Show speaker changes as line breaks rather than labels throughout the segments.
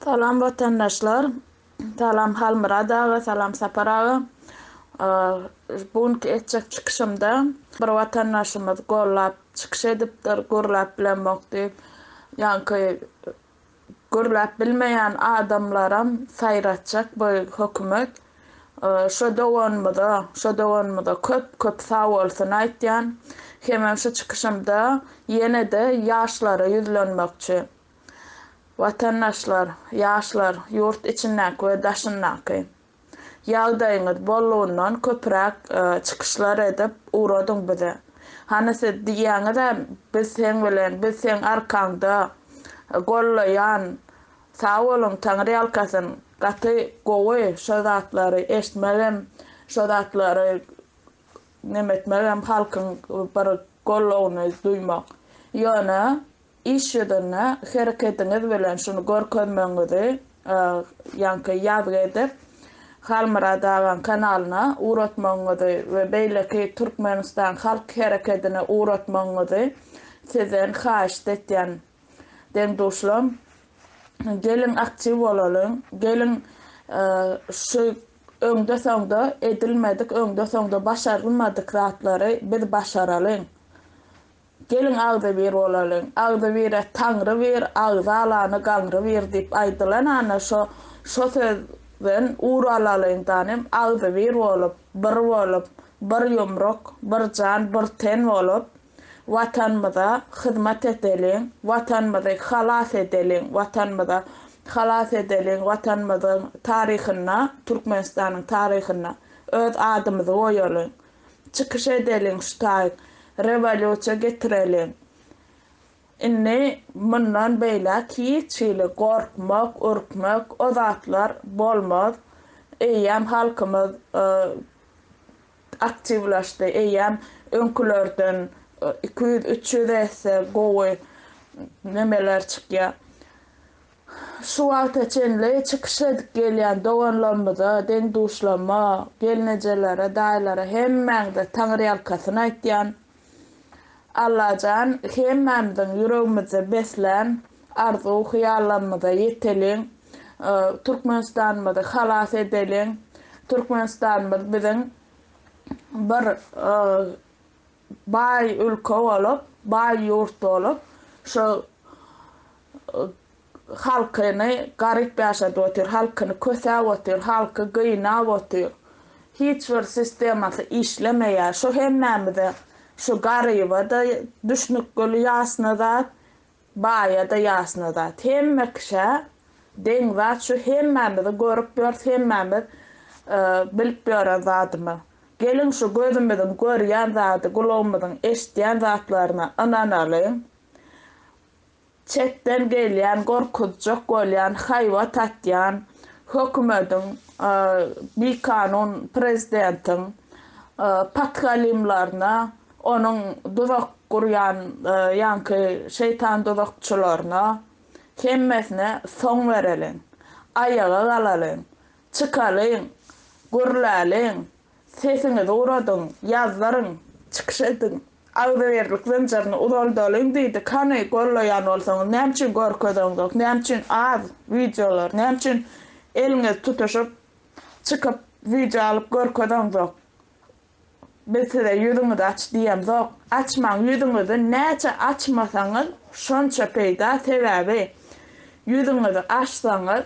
Salam watandaşlar. Salam Halmyrat aga, salam Sapar aga. Bu günki etjek çykyşymda bir watandaşymyz gollap çykyş edipdir, gürläp bilemok diýip. Ýaňky gürläp bilmeýän adamlaram saýratjak bu hökümet. Şo doganymyza, şo doganymyza köp köp sagbolsun aýtýan. Hemem şu çykyşymda ýene-de ýaşlara ýüzlenmekçi. Watandaşlar, ýaşlar, ýurt içindäki we daşyndaky. Ýagdaýyňyz bollugyndan köpräk çykyşlar edip ugradyň bize. Hany siz diýýäňiz-ä biz seň bilen, biz seň arkaňda, gollaýan. Sag boluň, Taňryýalkasyn. Gaty gowy şo zatlary eşitmegem, şo zatlary neme etmegem halkyň bir goldawyny duýmak. Ýöne Iş ýüzünde hereketiňiz bilen şuny görkezmegiňizi ýaňky ýazgy edip Halmyrat agaň kanalyna ugratmagyňyzy we beýleki Türkmenistan halk herekedine ugratmagyňyzy sizden haýyşt etýän deň-duşlam. Geliň aktiw bolalyň. Geliň şu öňde-soňda edilmedik, öňde-soňda başarylmadyk zatlary biz başaralyň. Geliň agzybir bolalyň. Agzybire Taňry bir, agzy alany gaňry bir diýip aýdylan ana şo şo sözden ugur alalyň danym agzybir bolup, bir bolup, bir ýumruk, bir jan, bir ten bolup Watanymyza hyzmat edeliň, Watanymyzy halas edeliň, Watanymyza halas edeliň, Watanymyzyň taryhynda, Türkmenistanyň taryhynda öz adymyzy goýalyň. Çykyş edeliň şu taýyk. Rewolýusiýa getireliň. Indi mundan beýläk hiç hili gorkmak, ürkmek o zatlar bolmaz. Eýýäm halkymyz aktiwlaşdy. Eýýäm öňkülerden 200-300 esse gowy nemeler çykýar. Şu wagta çenli çykyş edip gelýän doganlarymyza, deň-duşlaryma, gelnejelere, daýylara hemmäňize taňryýalkasyn aýtýan. Allajan hemmämiziň ýüregimizde beslän arzuw-hyýallarymyza ýeteliň. Türkmenistanymyzy halas edeliň. Türkmenistanymyz biziň bir baý ülke bolup, baý ýurt bolup, şu halkyny garyp ýaşadyp otyr, halkyny kösäp otyr, halky gynap otyr. Hiç bir sistemasy işlemeýär. Şu hemmämize, şu garyba-da düşnükgili ýasny zat, baýa-da ýasny zat. Hemme kişä deň zat şu hemmämizi görüp ýörüs, hemmämiz bilip ýören zadymyz. Geliň şu gözümiziň görýän zady, gulagymyzyň eşidýän zatlaryna ynanalyň. Çetden gelýän, gorkuzjak bolýan, haýbat atýan hökümediň, bikanun prezidentiň podhalimlaryna, onuň duzak gurýan ýaňky şeýtan duzakçylaryna hemmesine soň bereliň. Aýaga galalyň. Çykalyň, gürläliň, sesiňizi uradyň, ýazdyryň, çykyş ediň. Agzybirlik zynjyryny uzaldalyň diýdik, hany gollaýan bolsaňyz näme üçin görkezeňzok, näme üçin az wideolar, näme üçin eliňizi tutuşyp çykyp wideo alyp görkezeňzok. Biz size ýüzüňizi aç diýemzok. Açmaň ýüzüňizi näçe açmasaňyz şonça peýda sebäbi ýüzüňizi açsaňyz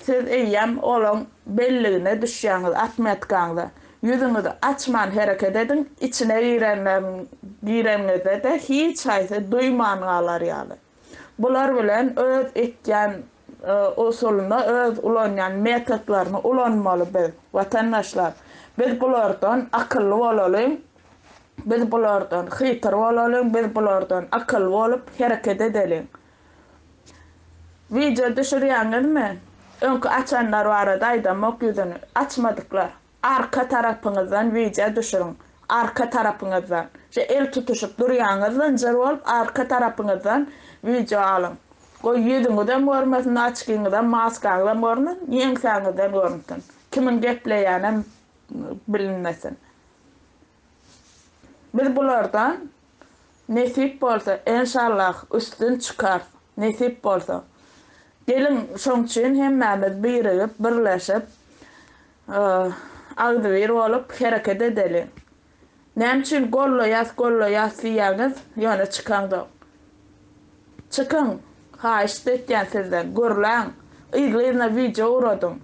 siz eýýäm olaň belligine düşýäňiz atmetkaňyza. Ýüzüňizi açman hereket ediň içine girenleriň gireniňizde-de hiç haýsy duýman galar ýaly. Bular bilen öz etýän usulyny, öz ulanýan metodlaryny ulanmaly biz, watandaşlar. Biz bulardan akylly bolalyň, biz bulardan hytyr bolalyň, biz bulardan akylly bolup hereket edeliň. Wideo düşürýäňizmi? Öňki açanlar barada aýdamok ýüzüni. Açmadyklar. Arka tarapyňyzdan wideo düşüriň. Arka tarapyňyzdan. Şe el tutuşyp durýaňyz zynjyr bolup arka tarapyňyzdan wideo alyň. Goý ýüzüňizem görmesin açkiňizem maskaňyzam görmesin ýeňsäňizden görünsin. Kimiň gepleýänem bilinmesin. Biz bulardan nesip bolsa enşallah üstün çykarys nesip bolsa. Geliň, şoň üçin hemmämiz birigip, birleşip, agzybir bolup hereket edeliň. Näme üçin gollaýas, gollaýas diýýäňiz, ýöne çykaňzok. Çykyň, haýyşt etýän sizden, gürläň, yzly-yzyna wideo ugradyň.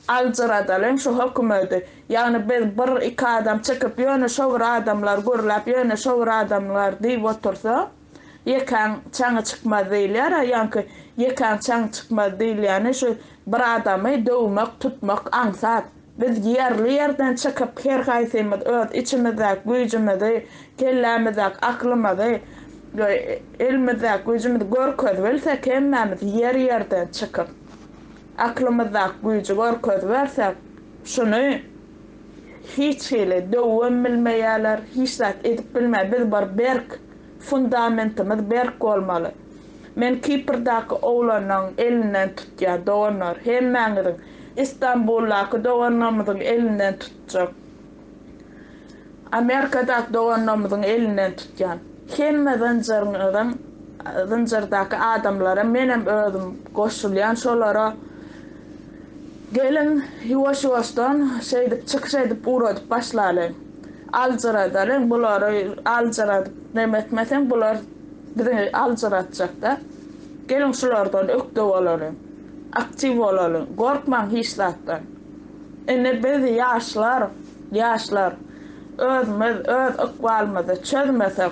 Aljyradalyň şu hökümedi. Ýagny biz bir, iki adam çykyp, ýöne şo bir adamlar gürläp, ýöne şo bir adamlar diýip otursa, ýekäň çaňy çykmaz diýilýär-ä, ýaňky ýekäň çaňy çykmaz diýilýäni şu bir adamy döwmek, tutmak aňsat. Biz ýerli-ýerden çykyp, her haýsymyz öz içimizdäki güýjümizi, kellämizdäki aklymyzy we elimizdäki güýjümizi görkezibilsek, hemmämiz ýer-ýerden çykyp, aklymyzdaky güýji görkezibersek, şuny hiç hili döwübem bilmeýärler, hiç zat edip bilmeýär. Biz bir berk, fundamentimiz berk bolmaly. Men Kiprdaky oglanlaň elinden tutýan, doganlar, hemmäňiziň Istanbuldaky doganlarymyzyň elinden tutjak. Amerikadaky doganlarymyzyň elinden tutýan. Hemme zynjyryňyzyň zynjyrdaky adamlara menem özüm goşulýan şolara. Geliň ýuwaş-ýuwaşdan şeýdip çykyş edip ugradyp başlalyň. Aljyradalyň bulary aljyradyp neme etmeseň bular bizi aljyratjakda. Geliň şulardan ökde bolalyň. Aktiw bolalyň. Gorkmaň hiç zatdan. Indi biz ýaşlar, ýaşlar özümiz öz ykbalymyzy çözmesek,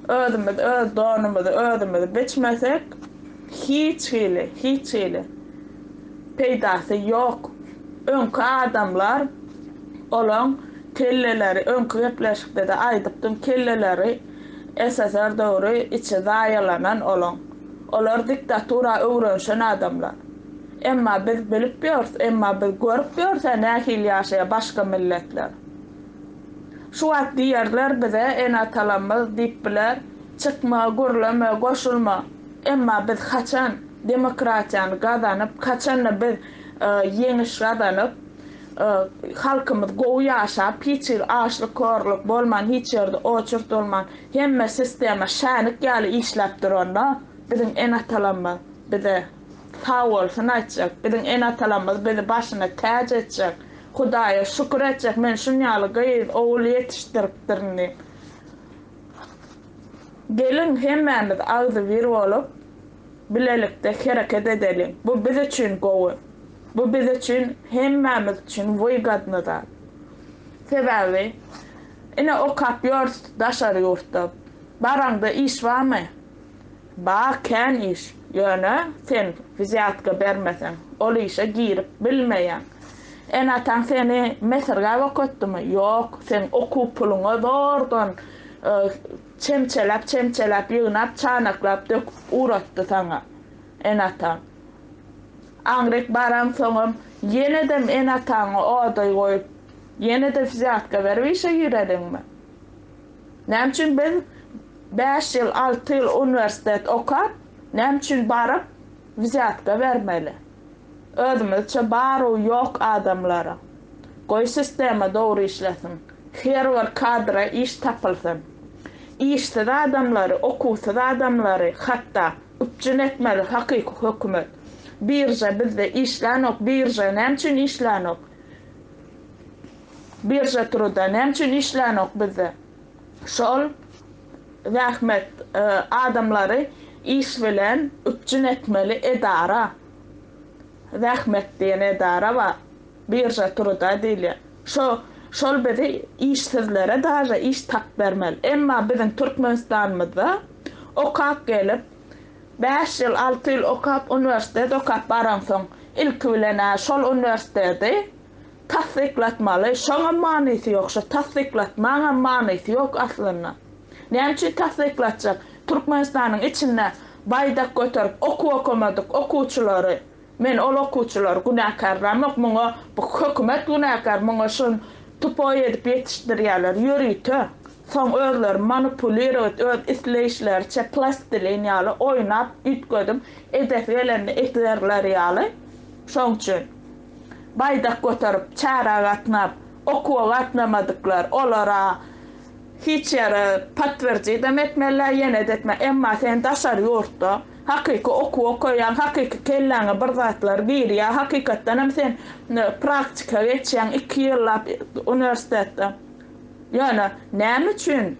özümiz öz donumyzy özümiz biçmesek hiç hili, hiç hili peýdasy ýok. Öňki adamlar olaň kelleleri öňki gepleşikde-de aýdypdym kelleleri SSR döwri içi zaýalanan olaň. Olar diktatura öwrenişen adamlar. Emma biz bilip ýörüs, emma biz görüp ýörüs-ä nähili ýaşaýar başga milletler. Şu wagt diýerler bize ene-atalarymyz diýip biler, çykma, gürleme, goşulma. Emma biz haçan demokratiýany gazanyp, haçanda biz ýeňiş gazanyp, halkymyz gowy ýaşap, hiç hili açlyk-horluk bolman, hiç ýerde oçurt bolman, Hemme sistema şänik ýaly işläp duranda biziň ene-atalarymyz bize sag bolsun aýtjak, biziň ene-atalarymyz bizi başyna täç etjek, Hudaýa şükür etjek men şun ýaly gyz, ogul ýetişdiripdirin diýip. Geliň hemmämiz agzybir bolup bilelikde hereket edeliň. Bu biz üçin gowy. Bu biz üçin hemmämiz üçin wygodny zat. Sebäbi Ine okap ýörüs daşary ýurtda. Baraňda iş barmy? Bar kän iş. Ýöne sen wzýatka bermeseň, ol işe girip bilmeýäň. Ene-ataň seni mesirgäp okatdymy? Ýok, seň okuw puluňa zordan çemçeläp-çemçeläp ýygnap, çanaklap döküp ugratdy saňa ene-ataň. Aňryk baraňsoňam ýenedem ene-ataňy oda goýup, Ýene-de wzýatka berip işe gireliňmi? Näme üçin biz bäş ýyl, alty ýyl uniwersitet okap, näme üçin baryp wzýatka bermeli? Özümizçe bar-u ýok adamlara. Goý sistema dogry işlesin. Her bir kadra iş tapylsyn. Işsiz adamlary, okuwsyz adamlary hatda üpjün etmeli hakyky hökümet. Birža bizde işlänok, birža näme üçin işlänok? Birža truda näme üçin işlänok bizde? Şol zähmet adamlary iş bilen üpjün etmeli edara. Zähmet diýen edara bar. Birža truda diýilýär. Şo şol bizi işsizlere daže iş tapyp bermeli. Emma biziň Türkmenistanymyzda okap gelip Bäş ýyl, alty ýyl okap, uniwersitet okap baraňsoň, ilki bilen-ä şol uniwersiteti tassyklatmaly. Şoňam manysy ýok, şo tassyklatmaňam manysy ýok aslynda. Näme üçin tassyklatjak? Türkmenistanyň içinde baýdak göterip okuw okamadyk okuwçylary Men ol okuwçylary günäkärlämok, muňa bu hökümet günäkär, muňa şun tupoý edip ýetişdirýärler ýörite, soň özleri manipulirowat öz isleýişleriçe plastilin ýaly oýnap üýtgedip edesi gelenini ederler ýaly, şoň üçin baýdak göterip çärä gatnap okuwa gatnamadyklar olara hiç ýere potwerdidem etmeliler ýene-de etme emma sen daşary ýurtda. Hakyky okuw okaýaň, hakyky kelläňe bir zatlar girýär, hakykatdan hem sen praktika geçýäň iki ýyllap uniwersitetde. Ýöne näme üçin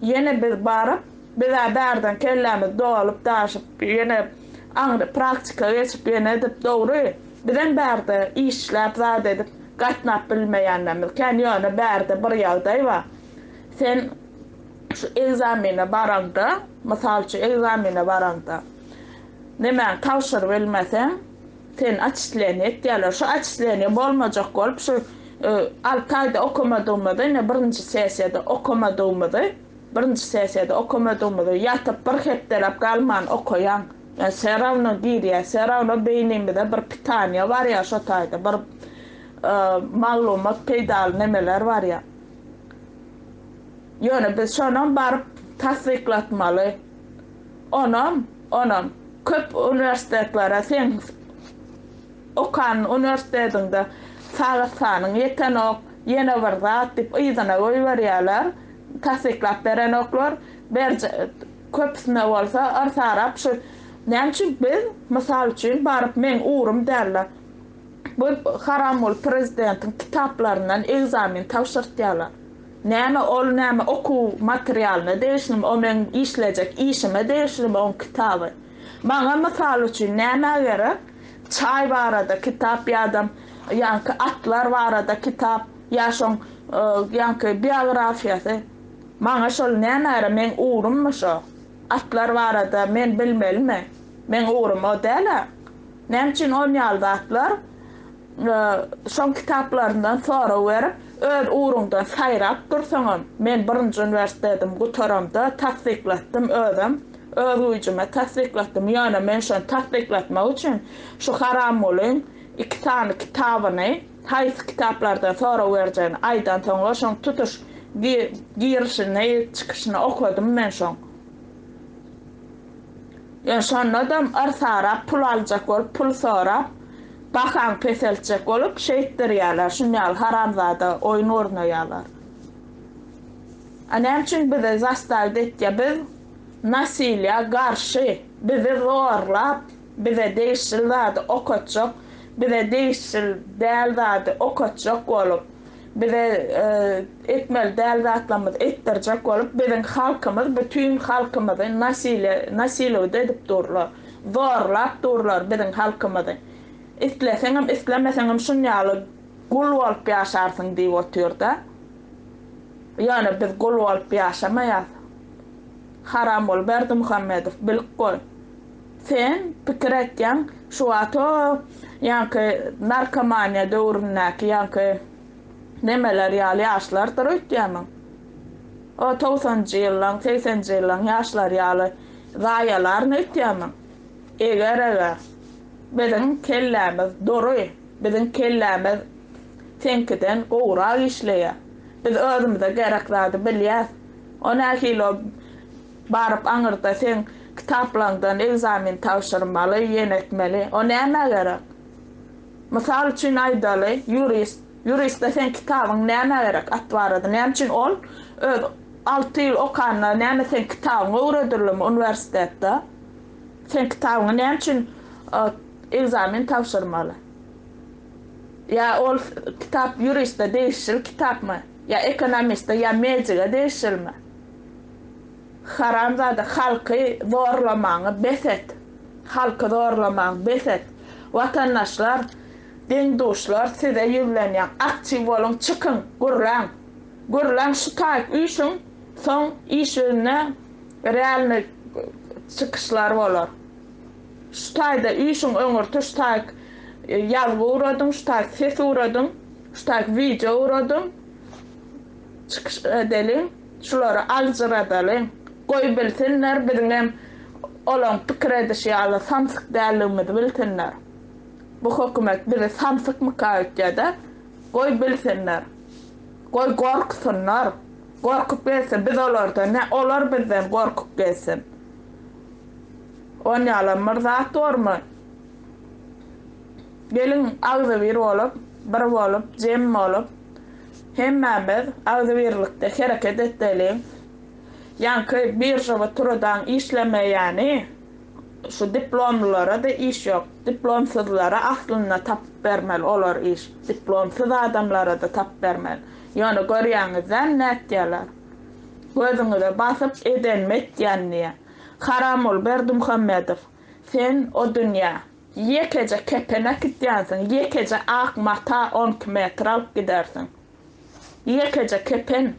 ýene biz baryp, biz-ä bärden kellämiz dolup daşyp ýene aňry praktika geçip ýene edip dogry bizem bärde işläp zat edip gatnap bilmeýänlerimiz kän ýöne bärde bir ýagdaý bar. Sen şu egzamene baraňda, mysal üçin egzamene baraňda nemäňi tabşyrybilmeseň, seni otçisleniýe etýärler. Şu otçisleniýe bolmajak bolup şu alty aýda okamadygymyzy, ine birinji sessiýada okamadygymyzy, birinji sessiýada okamadygymyzy ýatyp bir hepdeläp galman okaýaň. Ýa wse rawno girýär, wse rawno beýnimize bir pitaniýa barýar şo taýda, bir maglumat peýdaly nemeler barýar. Ýöne biz şonam baryp tassyklatmaly. Onam, onam köp uniwersitetlere seň okan uniwersitetiňde sagat sanyň ýetenok, ýene bir zat diýip yzyna goýberýärler, tassyklap berenoklar. Berje köpüsine bolsa yrsarap şu näme üçin biz mysal üçin baryp meň ugrum dälde bu Haramguly prezidentiň kitaplaryndan egzamin tabşyrtýarlar. Näme ol näme okuw materialyna degişlimi o meň işlejek işime degişlimi oň kitaby. Maňa mysal üçin nämä gerek çaý barada kitap ýadam ýaňky atlar barada kitap ýa şoň ýaňky biografiýasy maňa şol nämä gerek meň ugrummy şo atlar barada men bilmelimi meň ugrym o dälä näme üçin on ýaly zatlar Şoň kitaplaryndan sorag berip, öz ugruňdan saýrap dursaňam, men birinji uniwersitetimi gutaramda tassyklatdym özem, öz güýjüme tassyklatdym, ýöne men şony tassyklatmak üçin şu Haramgulyň iki sany kitabyny haýsy kitaplardan sorag berjegini aýdansoňlar şoň tutuş girişini, çykyşyny okadym men şoň. Ýöne şondadam yrsarap pul aljak bolup pul sorap bahaňy peseltjek bolup şeýtdirýärler şunýaly haramzada oýun gurnaýarlar. A näme üçin bizi zastavit etýär biz nasilýa garşy bizi zorlap bize degişli zady okatjak bize degişli däl zady okatjak bolup Bize etmeli däl zatlarymyzy etdirjek bolup biziň halkymyz bütin halkymyzy nasile nasilowt edip durlar. Zorlap durlar biziň halkymyzy. Isleseňem islemeseňem şunýaly gul bolup ýaşarsyň diýip otyrda. Ýöne biz gul bolup ýaşamaýas. Haramguly Berdimuhamedow bilip goý. Sen pikir etýäň şu wagt o ýaňky narkomaniýa döwründäki ýaňky nemeler ýaly ýaşlardyr öýtýämiň? O togsanjy ýyllaň, segsenji ýyllaň ýaşlary ýaly zaýalaryn öýtýämiň? Eger-eger. Biziň kellämiz dury, biziň kellämiz seňkiden gowurak işleýär. Biz özümize gerek zady bilýäs. O nähili o Baryp aňyrda seň kitaplaňdan egzamin tabşyrmaly, ýene etmeli. O nämä gerek? Mysal üçin aýdaly, ýurist. Ýuriste seň kitabyň nämä gerek at barada? Näme üçin ol öz alty ýyl okanda näme seň kitabyň öwredildimi uniwersitetde? Seň kitabyňy näme üçin egzamin tabşyrmaly? Ýa ol kitap ýuriste degişli kitapmy? Ýa ekonomiste ýa medige degişlimi? Haramzada halky zorlamaňy bes et. Halky zorlamaňy bes et. Watandaşlar, deň duşlar size ýüzlenýän aktiw boluň çykyň gürläň. Gürläň şu taýyk üýşüň soň iş ýüzünde realnyý çykyşlar bolar. Şu taýda üýşüň öňürti şu taýyk ýazgy ugradyň şu taýyk ses ugradyň şu taýyk wideo ugradyň çykyş edeliň. Şulary aljyradalyň. Goý bilsinler biziňem olaň pikir edişi ýaly samsyk däldigimizi bilsinler. Bu hökümet bizi samsykmyka öýtýädä. Goý bilsinler. Goý gorksynlar. Gorkup gezsin biz olardan nä olar bizden gorkup gezsin. Onýalam bir zat bormy? Geliň agzybir bolup, bir bolup, jem bolup Hemmämiz agzybirlikde hereket etdeliň. Ýaňky biržawy turudaň işlemeýäni. Şu diplomlylara-da iş ýok. Diplomsyzlara aslynda tapyp bermeli olar iş. Diplomsyz adamlara-da tapyp bermeli. Ýöne görýäňizdämi nätýäler. Gözüňize basyp edenimi etýän diýýä. Haramguly Berdimuhamedow, sen o dünýä ýekeje kepen äkitýänsiň, ýekeje ak mata onki metr alyp gidersiň. Ýekeje kepen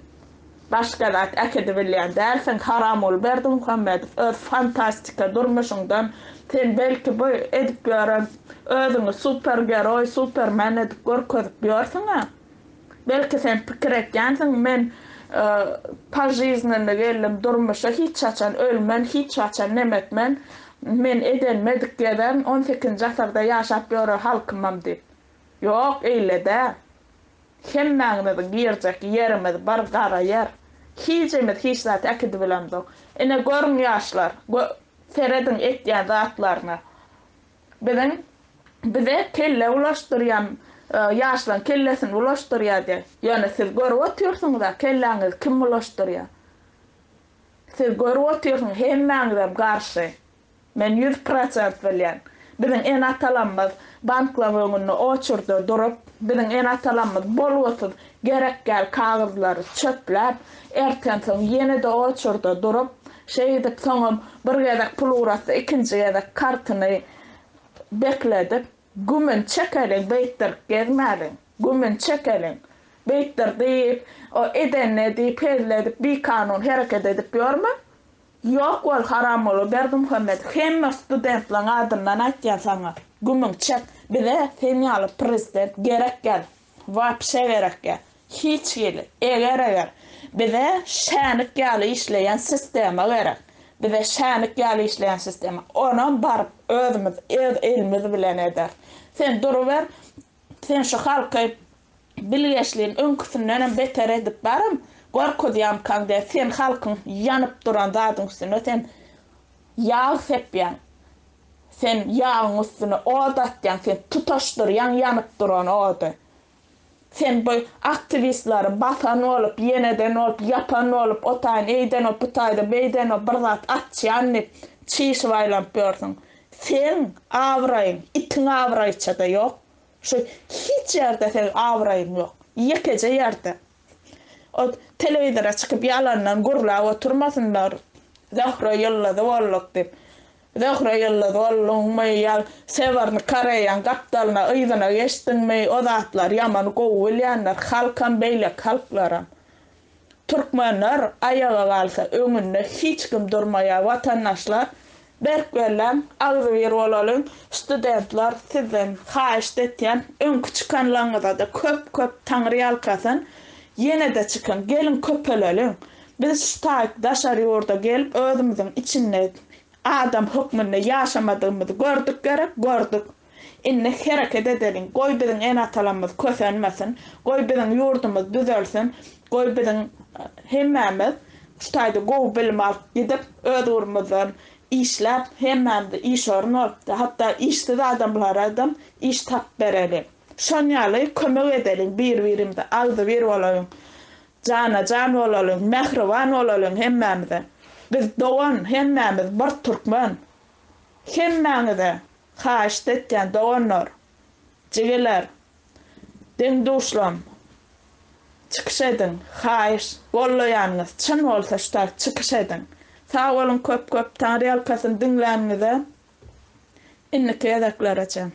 başga zat äkidibilýän dälsiň Haramguly Berdimuhamedow öz fantastika durmuşyňdan sen belki bu edip ýören özüňi super geroý supermen edip görkezip ýörsüňä belki sen pikir etýänsiň men požiznenny geldim durmuşa hiç haçan ölmen hiç haçan neme etmen men edenimi edip gezerin on sekizinji asyrda ýaşap ýörer halkymam diýip ýok eýle däl. Hemmäňiziň girjek ýerimiz bir gara ýer. Hijimiz hiç zat äkidibilemzok. Ine görüň ýaşlar, gö serediň etýän zatlaryna. Biziň bize kelle bulaşdyrýan ýaşlaň kellesini bulaşdyrýar diýýär. Ýöne siz görüp otyrsyňyza kelläňizi kim bulaşdyrýar. Siz görüp otyrsyňyz hemmäňizem garşy. Men 100% bilýän. Biziň ene-atalarymyz banklaň öňünde oçurda durup, biziň ene-atalarymyz bolgusyz gerek däl kagyzlary çöpläp, ertensoň ýene-de oçurda durup, şeýdip soňam bir gezek pul ugratsa ikinji gezek kartyny bekledip, Gümün çekeliň beýtdirip gezmäliň, gümün çekeliň. Beýtdir diýip, o edenini edip, hezil edip, bikanun hereket edip ýörme. Ýok bol haramguly Berdimuhamedow hemme studentleň adyndan aýtýan saňa gümüň çek bize sen ýaly prezident gerek gel wapşe gerek gel hiç hili eger eger bize şänik ýaly işleýän sistema gerek bize şänik ýaly işleýän sistema onam baryp özümiz öz elimiz bilen ederis sen duruber sen şu halky Bilgeşlin öňküsindenem beter edip barym, gorkuzýamkaň diýä, sen halkyň ýanyp duran zadyň üstüne sen ýag sepýäň. Sen ýagyň üstüne ot atýaň, sen tutaşdyrýaň ýanyp duran ody. Sen bu aktiwistlary basan bolup, ýeneden bolup, ýapan bolup, o taýyn eýden bolup, bu taýda beýden bolup bir zat atýan diýip çişip aýlanyp ýörsüň. Seň abraýyň itiň abraýyça-da ýok. Şu hiç ýerde seň abraýyň ýok. Ýekeje ýerde. O telewizora çykyp ýalandan gürläp oturmasynlar. Zöhre ýyldyzy bolduk diýip. Zöhre ýyldyzy bolduňmy ýa Sewerny Koreýaň gapdalyna yzyna geçdiňmi o zatlary ýaman gowy bilýänler halkam beýleki halklaram. Türkmenler aýaga galsa öňünde hiç kim durmaýar watandaşlar berk belläň agzybir bolalyň studentler sizden haýyşt etýän öňki çykanlaňyzada köp köp taňry ýalkasyn ýenede çykyň geliň köpeleliň biz şu taýyk daşary ýurda gelip özümiziň içinde adam hökmünde ýaşamadygymyzy gördük gerek gördük. Indi hereket edeliň, goý biziň ene-atalarymyz kösenmesin, goý biziň ýurdumyz düzelsin, goý biziň hemmämiz şu taýda gowy bilim alyp gidip, öz ugrumyzdan işläp, hemmämize iş orun bolupdy, hatda işsiz adamlaradam iş tapyp bereliň. Şon ýaly kömek edeliň bir-birimize, agzybir bolalyň, jana-jan bolalyň, mähriban bolalyň hemmämize. Biz dogan, hemmämiz bir türkmen. Hemmäňize Haýyşt etýän doganlar, jigiler, deň-duşlam, çykyş ediň, haýyş, gollaýanyňyz çyn bolsa şu taýt çykyş ediň. Sag boluň köp köp Taňryýalkasyn diňläniňize. Indiki gezeklere çen.